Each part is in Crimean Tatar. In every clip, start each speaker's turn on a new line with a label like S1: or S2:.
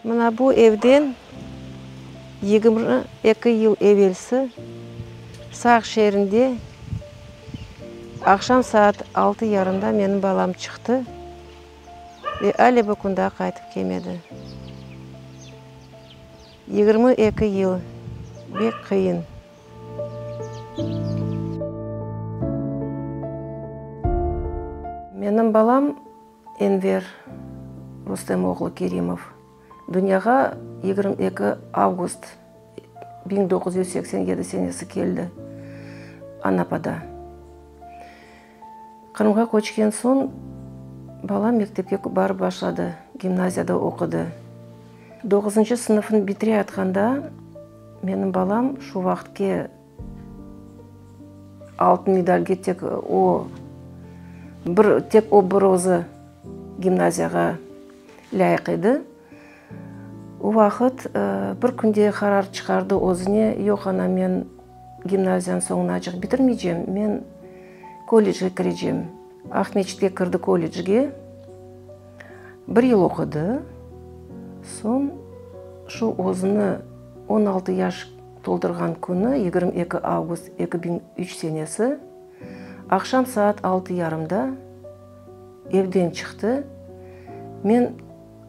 S1: Mına bu evden 22 yıl evelsi Saq şeerinde aqşam saat altı yarımda menim balam çıqtı ve ale bu kün daa qaytıp kelmedi. 22 yıl, bek qıyın. Menim balam Enver Rustem oğlu Kerimov dünyağa 22 avgust 1987 senesi keldi Anapada. Qırımğa köçken soñ balam mektepke barıp başladı, gimnaziyada oqudı. Doquzıncı sınıfnı bitireyatqanda menim balam şu vaqıtke Altın medalge tek o bir tek o bir özü gimnaziyağa lâyıq edi. O vaqıt bir künde qarar çıqardı özüne, yoq, ana, men gimnaziyanı soñunacıq bitirmeycem, men kollecge kirecem. Aqmescitke kirdi kollecge, bir yıl oqudı, soñ şu özüni 16 yaş Toldurğan künü, 22 avgust 2003 senesi, aqşam saat altı yarımda evden çıqtı. Men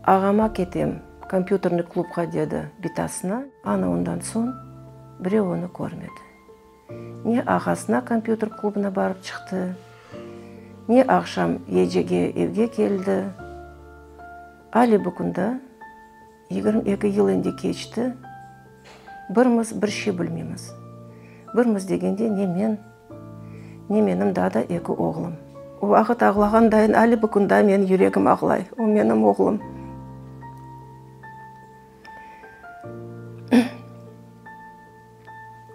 S1: ağama ketem, kompyuternıy klubğa, dedi bitasına. Ana ondan soñ birev onı körmedi. Ne ağasına kompyuter klubına barıp çıqtı, ne aqşam yecege evge keldi. Ale bu künde 22 yıl endi keçti, birimiz bir şey bilmeymiz. Birimiz degende ne men, ne menim daa da eki oğlum. O vaqıt ağlağan dayın ale bu kün daa menim yüregim ağlay. O menim oğlum.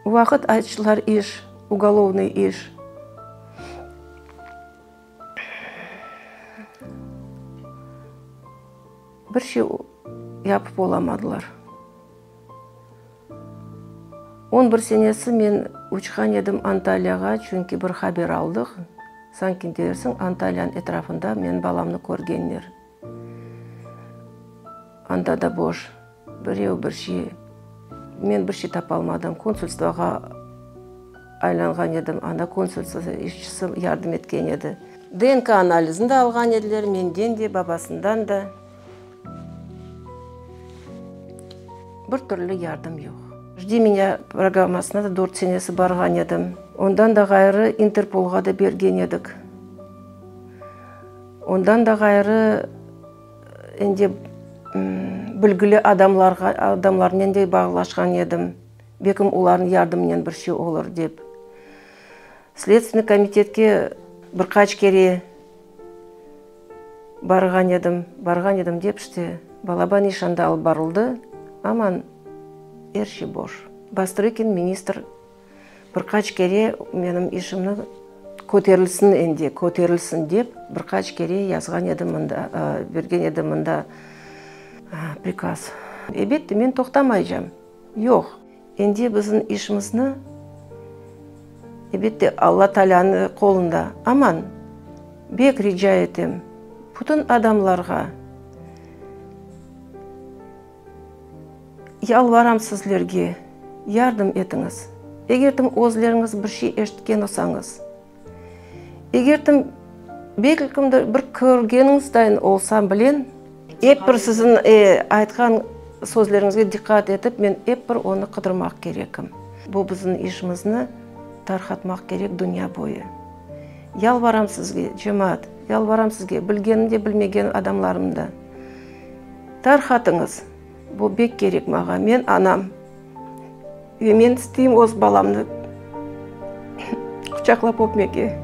S1: O vaqıt açtılar iş, ugolovnıy iş. Bir şey yapıp olamadılar. On bir senesi men uçqan edim Antalyağa, çünki bir haber aldıq, sanki dersiñ Antalyanıñ etrafında menim balamnı körgenler. Anda da boş, birev bir şey, men bir şey tapalmadım. Konsulstvoğa aylanğan edim, anda konsulstvo işçisi yardım etken edi. DNK analizini de alğan ediler, menden de, babasından da. Bir türlü yardım yoq. Jdi menya programmasına da dört senesi barğan edim. Ondan da ğayrı İnterpolğa da bergen edik. Ondan da ğayrı endi bilgili adamlarğa, adamlarnen de bağlaşqan edim. Belkim olarnıñ yardımınen bir şey olur dep. Sledstvenniy komitetke bir qaç kere barğan edim, barğan edim dep, işte, balaban iş anda alıp barıldı, aman er şey boş. Bastrıkin ministr bir qaç kere menim işimni köterilsin endi, köterilsin dep, bir qaç kere yazğan edi mında, bergen edi mında prikaz. Elbette, men toqtamaycam, yoq. Endi bizim işimizni, elbette, Alla Taalânıñ qolunda. Aman, bek rica etem, bütün adamlarğa yalvaram sizlerge, yardım etiñiz. Eger de özleriñiz bir şey eşitken olsañız, Eger de belki bir körgeniñiz dayın olsa bilen, ep bir siziñ aytqan sözleriñizge diqqat etip, men ep bir onı qıdırmaq kerekim. Bu bizim işimizni tarqatmaq kerek dünya boyu. Yalvaram sizge, cemaat, yalvaram sizge, bilgenim de, bilmegen adamlarım da, tarqatıñız, bu bek kerek maña, men anam. Ve men isteyim öz balamnı quçaqlap öpmege.